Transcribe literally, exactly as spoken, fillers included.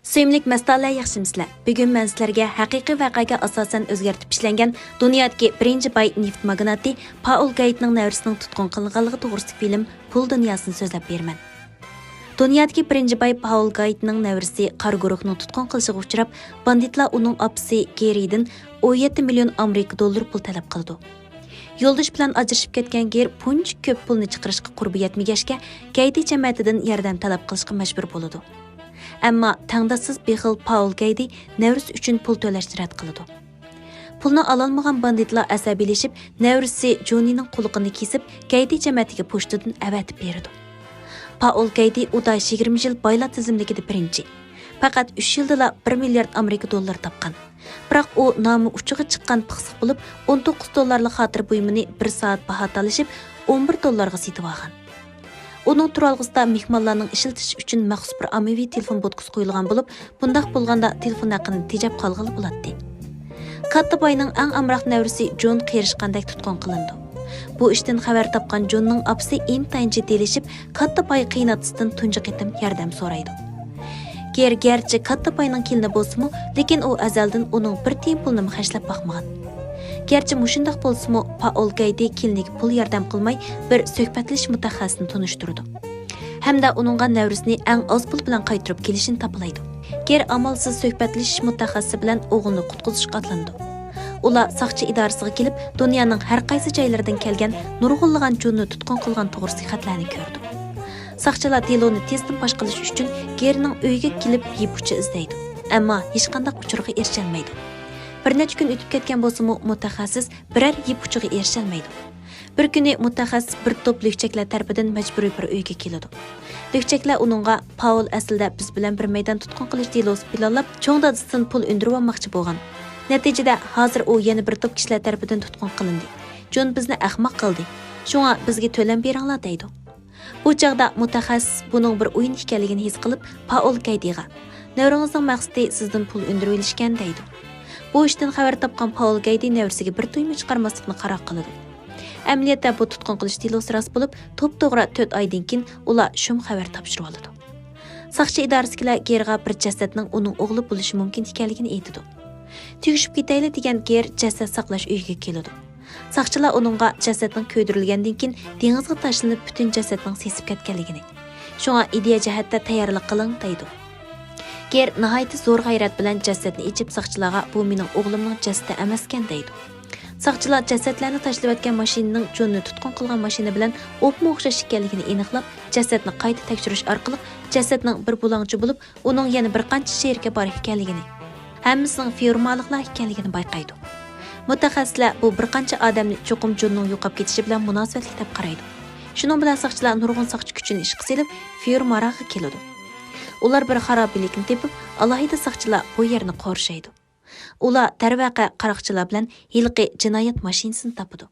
سۆيۈملۈك مەستانىلەر، ياخشىمۇسىلەر؟ بۈگۈن مەن سىلەرگە ھەقىقىي ۋەقەگە ئاساسەن ئۆزگەرتىپ ئىشلەنگەن دۇنيادىكى بىرىنچى باي نېفىت ماگناتى پائول گەيتنىڭ نەۋرىسىنىڭ تۇتقۇن قىلىنغانلىقى توغرىسىدىكى فىلىم پۇل دۇنياسىنى سۆزلەپ بېرىمەن. دۇنيادىكى بىرىنچى باي پائول گەيتنىڭ نەۋرىسى قارا گۇرۇھنىڭ تۇتقۇن قىلىشىغا ئۇچراپ، باندىتلار ئۇنىڭ ئاپىسى گېرىدىن ئون يەتتە مىليون ئامېرىكا دوللىرى پۇل تەلەپ قىلىدۇ. يولدىشى بىلەن ئاجرىشىپ كەتكەن گېر بۇنچە كۆپ پۇلنى چىقىرىشقا قۇربى يەتمىگەچكە، گەيدى جەمەتىدىن ياردەم تەلەپ قىلىشقا مەجبۇر بولىدۇ. ئەمما تەڭداشسىز بېخىل پائول گەيدى نەۋرىسى ئۈچۈن پۇل تۆلەشنى رەت قىلىدۇ. پۇلنى ئالالمىغان باندىتلار ئەسەبىيلىشىپ، نەۋرىسى جونىنىڭ قۇلىقىنى كېسىپ، گەيدى جەمەتىگە پوچتىدىن ئەۋەتىپ بېرىدۇ. پائول گەيدى ئۇدا يىگىرمە يىل بايلار تىزىملىكىدە بىرىنچى. پەقەت ئۈچ يىلدىلا بىر مىليارد ئامېرىكا دوللىرى تاپقان. بىراق ئۇ نامى ئۇچىغا چىققان پىخسىق بولۇپ، ئون توققۇز دوللارلىق خاتىرە بۇيۇمىنى بىر سائەت باھا تالىشىپ، ئون بىر دوللارغا سېتىۋالغان. ئۇنىڭ تۇرالغۇسىدا مېھمانلارنىڭ ئىشلىتىشى ئۈچۈن مەخسۇس بىر ئاممىۋى تېلېفون بوتكىسى قويۇلغان بولۇپ، بۇنداق بولغاندا تېلېفون ھەققىنى تېجەپ قالغىلى بولاتتى. كاتتا باينىڭ ئەڭ ئامراق نەۋرىسى جون قېرىشقاندەك تۇتقۇن قىلىنىدۇ. بۇ ئىشتىن خەۋەر تاپقان جوننىڭ ئاپىسى ئىنتايىن جىددىيلىشىپ، كاتتا باي قېيىنئاتىسىدىن تۇنجى قېتىم ياردەم سورايدۇ. گېر گەرچە كاتتا باينىڭ كېلىنى بولسىمۇ، لېكىن ئۇ ئەزەلدىن ئۇنىڭ بىر تىيىن پۇلىنىمۇ خەجلەپ باقمىغان. گەرچە مۇشۇنداق بولسىمۇ، پائول گەيدى كېلىنىگە پۇل ياردەم قىلماي، بىر سۆھبەتلىشىش مۇتەخەسسىسىنى تونۇشتۇرىدۇ ھەمدە ئۇنىڭغا نەۋرىسىنى ئەڭ ئاز پۇل بىلەن قايتۇرۇپ كېلىشىنى تاپىلايدۇ. گېر ئامالسىز سۆھبەتلىشىش مۇتەخەسسىسى بىلەن ئوغلىنى قۇتقۇزۇشقا ئاتلىنىدۇ. ئۇلار ساقچى ئىدارىسىغا كېلىپ، دۇنيانىڭ ھەر قايسى جايلىرىدىن كەلگەن نۇرغۇنلىغان جوننى تۇتقۇن قىلغان توغرىسىدىكى خەتلەرنى كۆرىدۇ. ساقچىلار دېلونى تېزدىن پاش قىلىش ئۈچۈن گېرنىڭ ئۆيىگە كېلىپ يىپ ئۇچى ئىزدەيدۇ. ئەمما ھېچقانداق ئۇچۇرغا ئېرىشەلمەيدۇ. بىر نەچچە كۈن ئۆتۈپ كەتكەن بولسىمۇ، مۇتەخەسسىس بىرەر يىپ ئۇچىغا ئېرىشەلمەيدۇ. بىر كۈنى مۇتەخەسسىس بىر توپ لۈكچەكلەر تەرىپىدىن مەجبۇرىي بىر ئۆيگە كېلىدۇ. لۈكچەكلەر ئۇنىڭغا، پائول ئەسلىدە بىز بىلەن بىر مەيدان تۇتقۇن قىلىش دېلوسى پىلانلاپ، چوڭ دادىسىدىن پۇل ئۈندۈرۈۋالماقچى بولغان. نەتىجىدە، ھازىر ئۇ يەنە بىر توپ كىشىلەر تەرىپىدىن تۇتقۇن قىلىندى. جون بىزنى ئەخمەق قىلدى. شۇڭا بىزگە تۆلەم بېرىڭلار دەيدۇ. بۇ چاغدا مۇتەخەسسىس بۇنىڭ بىر ئويۇن ئىكەنلىكىنى ھېس قىلىپ، پائول گەيدىغا، نەۋرىڭىزنىڭ مەقسىتى سىزدىن پۇل ئۈندۈرۈۋېلىشكەن دەيدۇ. بۇ ئىشتىن خەۋەر تاپقان پائول گەيدى نەۋرىسىگە بىر تۈگمە چىقارماسلىقنى قارار قىلىدۇ. ئەمەلىيەتتە بۇ تۇتقۇن قىلىش دېلوسى راست بولۇپ، توپتوغرا تۆت ئايدىن كېيىن ئۇلار شۇم خەۋەر تاپشۇرۇۋالىدۇ. ساقچى ئىدارىسىدىكىلەر گېرغا بىر جەسەتنىڭ ئۇنىڭ ئوغلى بولۇشى مۇمكىن ئىكەنلىكىنى ئېيتىدۇ. تۈگىشىپ كېتەيلى دېگەن گېر جەسەت ساقلاش ئۆيىگە كېلىدۇ. ساقچىلار ئۇنىڭغا جەسەتنىڭ كۆيدۈرۈلگەندىن كېيىن دېڭىزغا تاشلىنىپ پۈتۈن جەسەتنىڭ سېسىپ كەتكەنلىكىنى، شۇڭا ئىدىيە جەھەتتە تەييارلىق قىلىڭ دەيدۇ. گېر ناھايىتى زور غەيرەت بىلەن جەسەتنى ئېچىپ ساقچىلارغا بۇ مېنىڭ ئوغلۇمنىڭ جەسىتى ئەمەسكەن دەيدۇ. ساقچىلار جەسەتلەرنى تاشلىۋەتكەن ماشىنىنىڭ جوننى تۇتقۇن قىلغان ماشىنا بىلەن ئوپمۇ ئوخشاش ئىكەنلىكىنى ئېنىقلاپ، جەسەتنى قايتا تەكشۈرۈش ئارقىلىق جەسەتنىڭ بىر بۇلاڭچى بولۇپ، ئۇنىڭ يەنە بىر قانچە شېرىكى بار ئىكەنلىكىنى، ھەممىسىنىڭ فېرمالىقلار ئىكەنلىكىنى بايقايدۇ. مۇتەخەسسىسلەر بۇ بىر قانچە ئادەمنى چوقۇم جوننىڭ يوقاپ كېتىشى بىلەن مۇناسىۋەتلىك دەپ قارايدۇ. شۇنىڭ بىلەن ساقچىلار نۇرغۇن ساقچى كۈچىنى ئىشقا سېلىپ، فېرماراغا كېلىدۇ. ئۇلار بىر خارابىلىكنى تېپىپ، ئالاھىدە ساقچىلار بۇ يەرنى قورشايدۇ. ئۇلار دەرۋەقە قاراقچىلار بىلەن ھېلىقى جىنايەت ماشىنىسىنى تاپىدۇ.